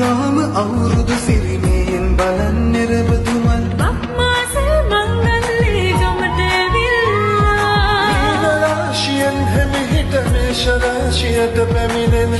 පුරාම අවුරුදු සිරිමෙන් බලන් නිරබදුමල් බක්මාස මංගල්ලේ ගමට ඇවිල්ලා රාශියෙන් හිමිහිට මේෂ රාශියට පැමිණෙන